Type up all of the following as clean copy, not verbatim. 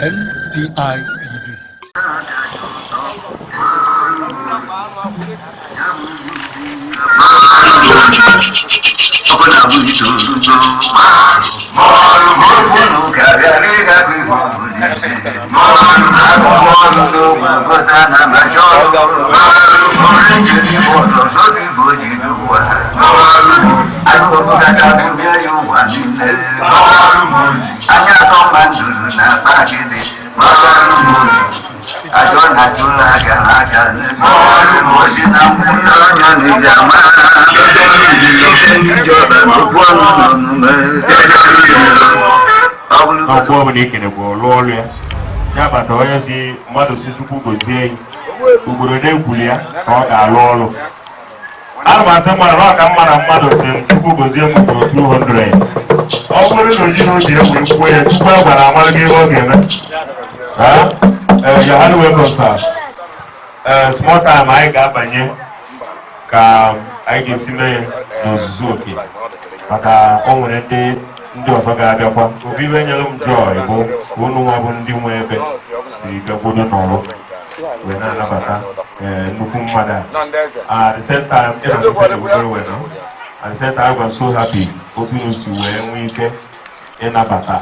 NTI TV. Ọkwụ ọbụla ikene bụ ọlụ ọlụ ya ya bata onye si mmadụ si Chukwu gozie ya ugboro na-ekwuli ya ka ọ ga-alụ ọlụ. Ana m asị mmadụ na ọ ka mma na mmadụ si m Chukwu gozie m ugboro 200. Ọ bụrụ na o jiri obi ya wee kwuo ya, Chukwu a gwara amara gị ihe ọ ga-eme. You're highly welcome, sir. Small time anyị ga-abanye ka anyị ga-esi mee ya n'ozuzu oke, maka o nwere ndị ọzọ ga-abịakwa. Obi ibe nyere m joy bụ ka unu nwa bụ ndị nwe ebe siri bịakwudo n'ọrụ wee na-anabata nnukwu mmadụ a. At the same time, ị na-akụfe very well, no? At the same time, I'm so happy otu unu si wee nwee ike ịnabata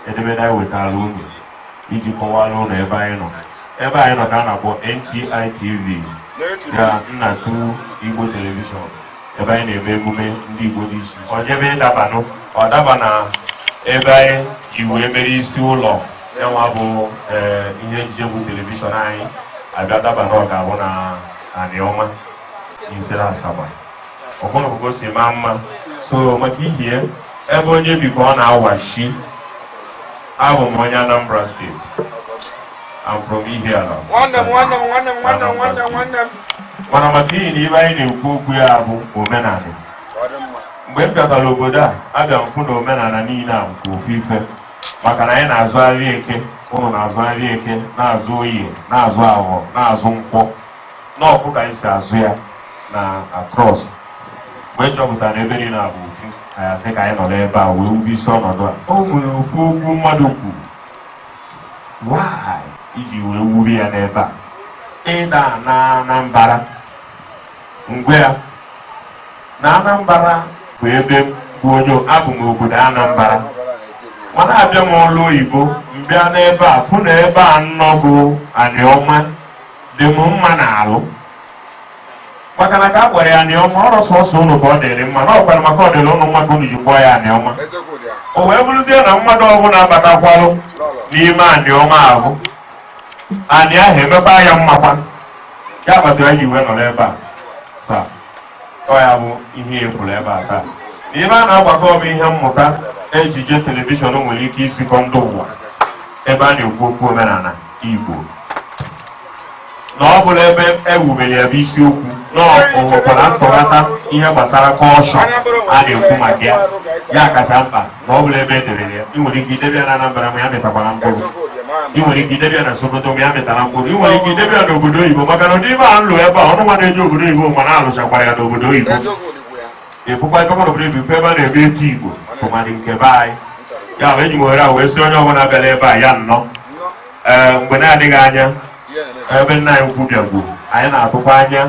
edemede anyị wetara unu iji kọwara ụlọ ebe anyị nọ. Ebe anyị nọ ka a na-akpọ NTI TV, ya Nnatu Igbo Television, ebe anyị na-eme emume ndị Igbo dị iche iche. Ọ ebe ịdabanụ ọ daba na ebe anyị ji wee mere isi ụlọ yanwa bụ ihe ejije bụ television anyị abịa daba na ọ ga-abụ na Aniọma n'Isere Asaba ọbụna si maa mma. So maka ihie ebe onye bi ka ọ na-awashi. Abụ m onye Anambra State. I'm from Ihiala. Nwanne m, nwanne m, nwanne m, nwanne m, nwanne m, nwanne m. Mana maka ihi na ibe anyị na-ekwu okwu ya bụ omenala, mgbe m bịatara obodo a, abịa m fụ na omenala niile a bụ ofu ife, maka na anyị na-azụ ahịa Eke, ụnụ na-azụ ahịa Eke, na-azụ Oye, na-azụ Ahọ, na-azụ Nkwọ, n'ọfụ ka anyị si azụ ya na across. Mgbe m chọpụtara na ebe niile a bụ ofu, anyị asị ka anyị nọ n'ebe a wee wube isi ọnọdụ a. O nwere ofu okwu mmadụ kwuru, why iji wee wuru ya n'ebe a ịda na Anambra, ngwe ya na Anambra bụ ebe bụ onye abụ m obodo Anambra, mana abịa m ọlụ oyibo, mbịa n'ebe a fụ na ebe a nnọ bụ Aniọma dị m mma n'alụ, maka na ka a kpọrọ ya Aniọma, ọrụ sọsọ ụnụ ka ọ dịrị mma na ọkwara maka ọ dịrị ụnụ mma ka unu ji kpọọ ya Aniọma. O wee bụrụzie na mmadụ ọbụla batakwalụ n'ime Aniọma ahụ, anị ahụ emekwa ya mmakwa ya kpatara anyị ji wee nọrọ ebe a sa ọ ya bụ ihe efuru ebe a taa. Na ebe a na-agbakọ bụ ihe mmụta ejije television nwere ike isikọ ndị ụwa ebe a na-ekwu okwu omenala Igbo, na ọ bụla ebe ewubere ya bụ isiokwu na o nwekwara ntụghata ihe gbasara kọlchọ a na-ekwu maka ya, ya kacha mkpa na ọ bụla ebe edebere ya. Ị nwere ike idebe ya na Anambra ma ya mịtakwara mkpụrụ, ị nwere ike idebe ya na Sokoto ma ya mịtara mkpụrụ, ị nwere ike idebe ya n'obodo oyibo, maka na ụdị ebe a nlụ ebe a ọnụ nwa na-eje obodo oyibo, mana alụchakwara ya n'obodo oyibo. Efukwa ebe obodo oyibo ife ebe a na-eme etu Igbo tụmadị nke be anyị. Ya bụ eji m ohere a wee sị onye ọbụla bịara ebe a ya nnọọ. Ee, mgbe na-adịghị anya, ebe nna anyị ukwu bịagburu, anyị na-atụkwa anya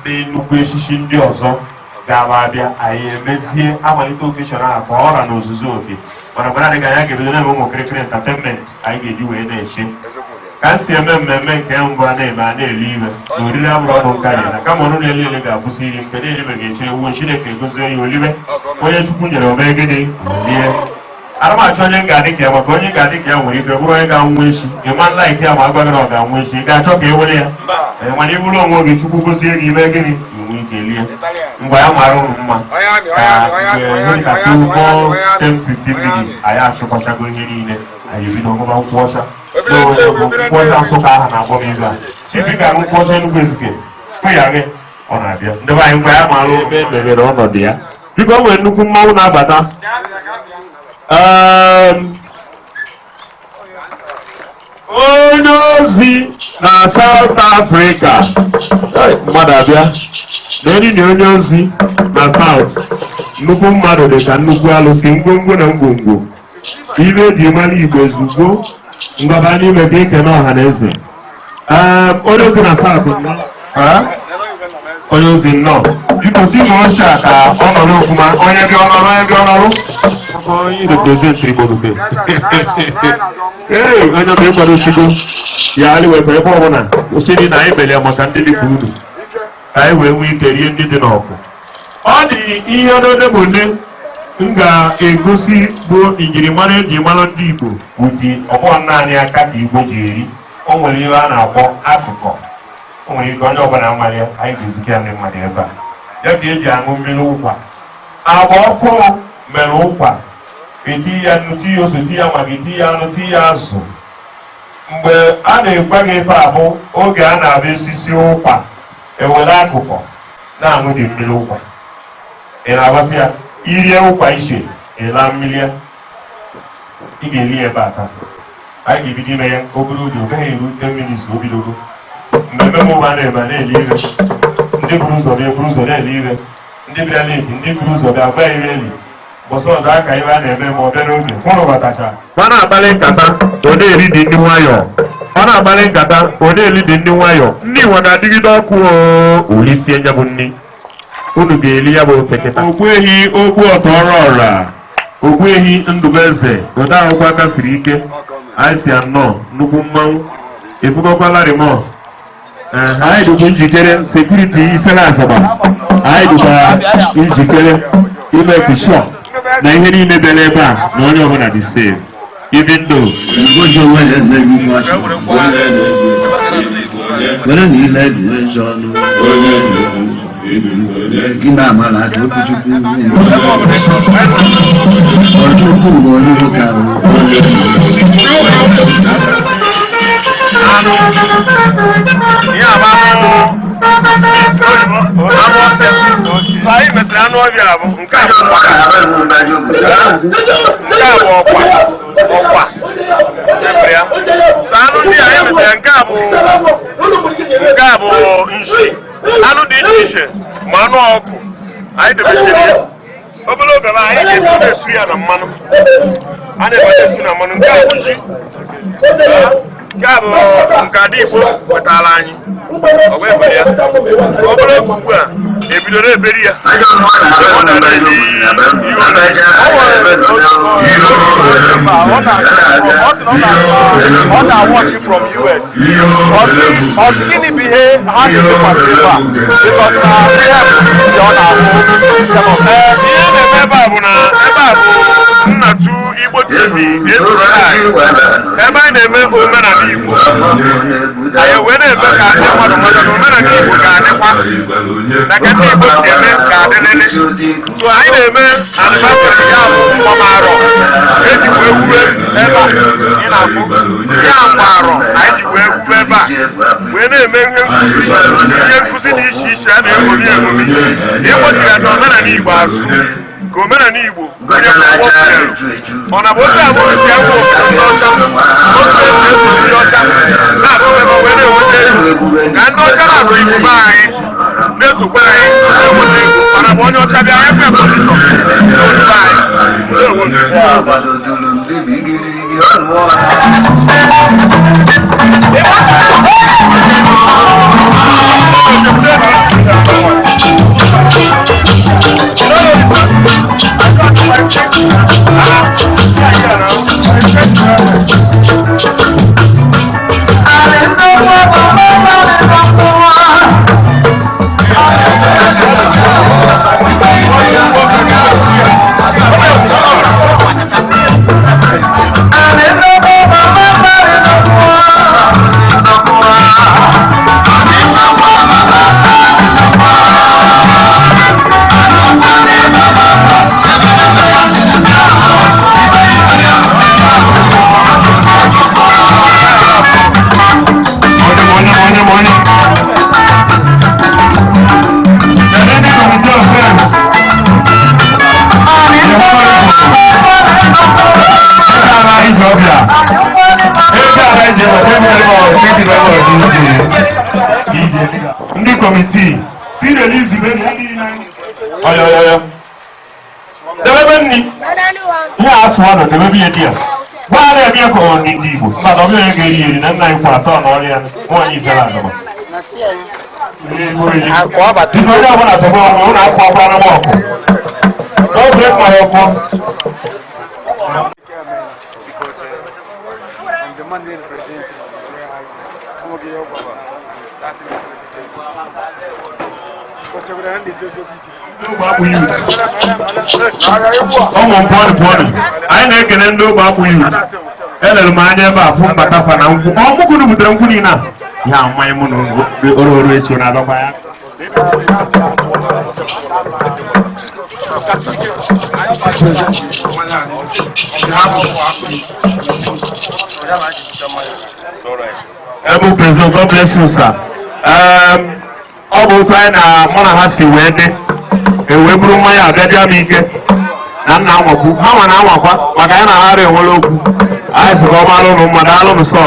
ndị nnukwu echichi ndị ọzọ ga-aba abịa, anyị emezie amalite occasion ahụ ka ọ ra n'ozuzu oke. Mana mgbe na-adịghị anya, ga-ebido na-eme ụmụ kirikiri entertainment anyị ga-eji wee na-eche ka m si eme mmemme nke mbụ a na-eme a na-eri ibe na oriri abụrụ ọnụ nkarị na kama ọnụ na-eli eli ga-akwụsị iri, nke na-eribe ga-echere wuo Chineke egozie ya olibe. Onye Chukwu nyere ome gịnị rie. Ana m achọ onye m ga-adị ka ya, maka onye ga-adị ka ya nwere ike bụrụ onye ga-anwụ echi. Ịma like ya ma agwa gị na ọ ga-anwụ echi, ị ga-achọ ka e were ya. Ee, mana ị bụrụ onwe gị, Chukwu gozie gị, ime gịnị, inwe ike lie ngwa ya mara ụnụ mma. Ka mgbe ihe dịka 2 10 15 minutes, anyị achịkọchago ihe niile, anyị ebido ṅụba nkwụ ọcha. Nkwụ ọcha Nsụka ahụ na-akpọ m ibe a chibi ga-aṅụ nkwụ ọcha Enugu Ezike kwe ya gị ọ na-abịa. Ndị be anyị, ngwa ya mara ebe emeghere ọnọdụ ya. Biko, o nwere nnukwu mmanwụ na-abata. Onye ozi na South Africa. Hey, mmadụ abịa n'enyi na onye ozi na South, nnukwu mmadụ dị ka nnukwu alụsị, ngwongwo na ngwongwo ibe eji mara Igbo ozugbo. Ngwa, baa n'ime ka ekene ọha na eze. Ee, onye ozi na SARS nnọọ. Ee? Onye ozi nnọọ. Biko si ma oche a ka ọ nọrọ ofuma. Onye bịa ọnọrụ, onye bịa ọnọrụ. Onye represent Igbolube. Ee, onye ọbụla ịkwadosigo ya aliwekwa ebe ọbụla oche dị na anyị mere ya maka ndị dịka unu, ka anyị wee nwee ike rie ndị dị n'ọkụ. Ọ dị ihe ole ma ole m ga-egosi bụ njirimara eji mara ndị Igbo. Wuti ọgbọ naanị aka ka Igbo ji eri. O nwere ihe a na-akpọ akụkọ. O nwere ike onye ọbụla mara ya. Anyị ga-ezike ya ndị mmadụ ebe a. Ya ka eji aṅụ mmiri ụkwa agba ọfụrụ mere ụkwa, eti ya nnu, ti ya ose, ti ya magi, ti ya anụ, ti ya azụ. Mgbe a na-ekwe gị ife abụ oge a na-abịa esisi ụkwa, ewere akụkọ na-aṅụ dị mmiri ụkwa. Ị na-aghọta ya? Irie ụkwa iche, ịla mmiri ya, ị ga-eri ya ebe a taa. Anyị ga-ebido ime ya obere oge, ọ gaghị eru 10 minutes. O bidogo mmemme m ụba na-eme a na-eli ire. Ndị buru ụzọ bịa buru ụzọ na-eli ire, ndị bịara late, ndị buru ụzọ bịa gwa ire eli bọsọ ọzọ aka ibe a na-eme ma ọ bịa n'oge hụrụ batacha. Ọ na-akpali nkata, ọ na-eri dị ndị nwayọọ. Ọ na-akpali nkata, ọ na-eli dị ndị nwayọọ. Ndị Igbo na-adịgide ọkụ o olisie ya bụ nni unu ga-eli ya bụ ofe kịta. Ogbuehi ogbu ọtọrọ ọra, Ogbuehi Ndụbụeze, ode akwụkwọ aka siri ike, anyị si anọ nnukwu mmanwụ efugokwa Larry Moore. Anyị dịkwa njikere. Security Isele Asaba, anyị dịkwa njikere ime sure na ihe niile bịara ebe a na onye ọbụla dị safe, even though Ngozi onwe ya emeghị ife ọchị. Were na ile dị eze ọnụ. Gị na-amala aka okwuchukwu. Ọchukwu bụ onye nwoke ahụ. Anụ ihe a bụ anụ oyibo, anụ ọfịa. So anyị mesịrị anụ ọfịa bụ nke a bụ mgbada, nke a bụ ọkwa ọkwa mefere ya. So anụ ndị a anyị mesịrị, nke a bụ nshi, anụ dị iche iche, ma anụ ọkụ anyị debechara ya. Obere oge ma anyị ga-ebido na-esu ya na mmanụ, a na-ebata esu na mmanụ. Nke a bụ ji, nke a bụ nke ada Igbo wetara anyị. Ọ wee were ya obere oge ugbu a ebido na-eberi ya. Ọ na-eri ihe. Ọ sị na ọ na-watch from US. Ọ sị gịnị bụ ihe ha ga-edekwasị ebe a, because na ihe bụ ọ na-ahụ system of Ee, ihe na-eme ebe a bụ na ebe a bụ Nnatu Igbo TV ATI, ebe anyị na-eme omenala Igbo. Anyị wee na-eme ka ndị mmadụ mata na omenala Igbo ga-adịkwa na ka ndị Igbo si eme ga-adịlịlị. So anyị na-eme anniversary, ya bụ mgbamarọ eji wee wube ebe a ị na-afụ ya. Mgbarọ anyị ji wee wube ebe a, wee na-eme ihe nkụzi dị iche iche a na-eṅomi eṅomi, ịkpọchigata omenala Igbo azụ, ka omenala Igbo onye kwụkwọ sitere. Ọ na bụ otu abụọ si agwụ obodo ndị ọcha, otu esi eso ndị ọcha na-asụ ebe wee na-enweta ego, ka ndị ọcha na-asụ Igbo be anyị na-esokwa anyị na-enweta ego. Mana bụ onye ọcha bịa ekwe position n'obodo anyị na-enwe. Onye, onye, onye, onye. Kedu ndị committee of friends? Ego ala ije ọbịa. Ego ala ije ọbịa. Thank you very much. Thank you very much. DJ. Ndị committee. Si release be ndị niile. Ọyọ ọyọ ọyọ. Debebe nni. Ihe a atụ ọnụ debebe ihe dị ya. Gwa na-eme ka ọ ndị Igbo mba na ọbịa onye ga-eri eri na nna anyị kwụ atọ na ọrịa nwaanyị ifere agaba. Ife onye ọbụla sọgbọ ọkụ, ụlọ akwụkwọ akwara m ọkụ. N'oge mkpọrọ ọkụ. Because I'm the man they represent. I'm okay, that is what it said. Because you're going to so busy. Ogbe akpụ youth. Ụmụ pụọnụ pụọnụ. Anyị na-ekele ndị ogbe akpụ youth. Elere m anya ebe a fụ mbata fa na nkwụ. Ọ mụ kunu butere nkwụ niile a. Ya mmanya mụ na ụlọ oru oru echi na-adọkwa ya. Ebe President, God bless you, sir. Ọ bụ okwu anyị na mụ na ha si wee dị ewee buru mmanya abịa m ike na nna anwakwu ha nwa na anwakwa maka anyị na ha ara enwere okwu anyị sị ka ọ mara ụnụ mma. Daalụ nụ sọ.